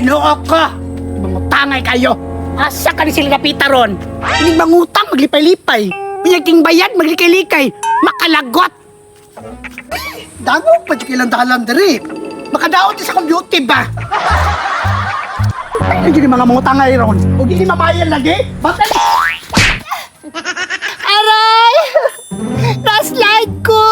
Ginoo ko! Mangutangay kayo! Asa ka ni sila napita ron? Inig mangutang, maglipay-lipay. Unyag king bayad, maglikay-likay. Makalagot! Damo pa dyan ilang dalan diri. Makadaot di sa akong beauty ba? Ay, hindi mga mangutangay ron. O di mamayan lagi. Batay! Aray! Na-slide ko!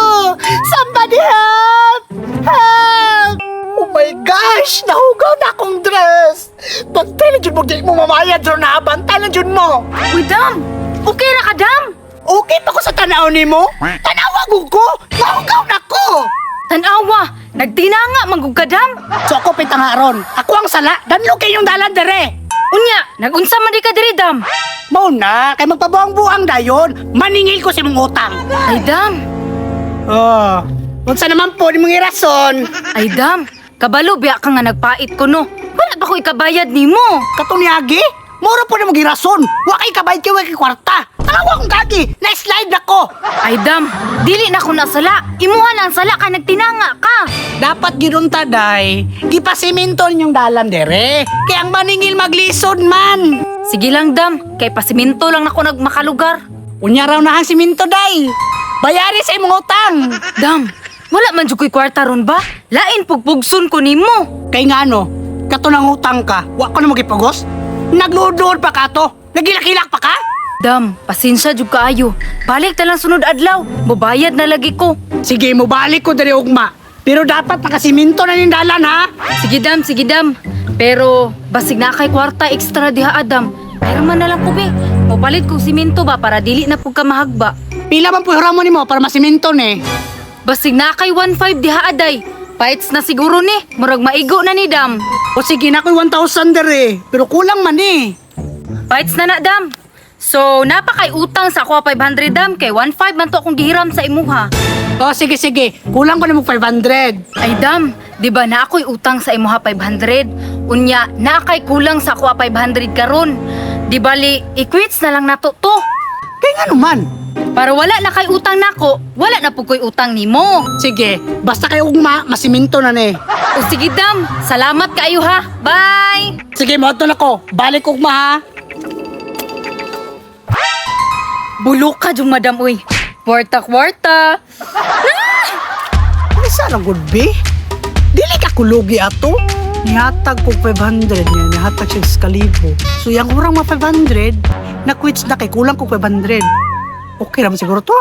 Somebody help! Help! Oh my gosh! Nahugaw na akong dress! Bantay na dyan mo, di mo mamayad ron na. Bantay na dyan mo! Uy, Dam! Okay ra ka, Dam! Okay pa ko sa tanaw ni mo? Tanawa ko! Nahugaw na ko! Tanawa! Nagtinanga, manggug ka, Dam! So ako pitanga ron. Ako ang sala. Danlo kayong dalan dere. Unya, nagunsa man di ka diri, Dam! Mao na, kay magpabuang-buang dayon. Maningil ko sa imong utang. Ay, Dam! Oh. Unsa naman po ni mong irason? Ay, Dam! Kabalo, biya ka nga nagpait ko, no? Wala ba ko ikabayad nimo? Katong niagi? Mura po na mong irason. Wa kay kabayad kay wa kay kwarta. Tanawa akong kagi. Na-slide na ko. Ay, Dam! Dili na ko nasala! Imuha na ang sala ka, nagtinanga ka! Dapat ginunta day. Gipasiminto ninyong dalan dere. Kay ang maningil maglisod man. Sige lang, Dam. Kay pasiminto lang nako nagmakalugar. Unya raw na ang siminto day. Bayari sa imong utang. Dam, wala man jud ko'y kwarta ron ba? Lain pugpugsun ko nimo. Kay ngano, kato nang utang ka, wa ko na magipugos. Nagluod-luod pa ka to. Nagilak-hilak pa ka? Dam, pasensya jud kaayo. Balik ta lang sunod adlaw. Mubayad na lagi ko. Sige, mubalik ko diri ugma. Pero dapat nakasiminto na ning dalan ha. Sige Dam, sige Dam. Pero basig na kay kwarta extra diha Adam. Pero man na lang ko be. Mopalit kog simento ba para dili na pud ka mahagba. Pila man puhura mo nimo para masiminto ni. Basig na kay 15 diha aday. Paits na siguro ni. Murag maigo na ni Dam. O sige na ko'y 1,000 dere. Pero kulang man eh. Paits na na Dam. So, napakay utang sa ako 500 Dam kay 15 man to akong gihiram sa imuha. O sige sige, kulang ko na mo 500. Ay Dam, di ba na ako'y utang sa imuha 500? Unya, na kay kulang sa ako 500 karon. Di bali, i-quits na lang nato to. Kay nga naman. Para wala na kay utang nako, wala na po ko'y utang nimo. Sige, basta kay ugma, masiminto na ni. O sige Dam, salamat kaayo ha. Bye! Sige, moadto na ko. Balik ugma ha. Bulok ka jung madam uy. Kwarta kwarta. Ano sa lang good be? Dili ka kulugi ato. Nihatag ko 500 niya, nihatag siya sa kalibo. So yang urang mga 500, na-quits na kay kulang ko 500. Okay naman siguro to.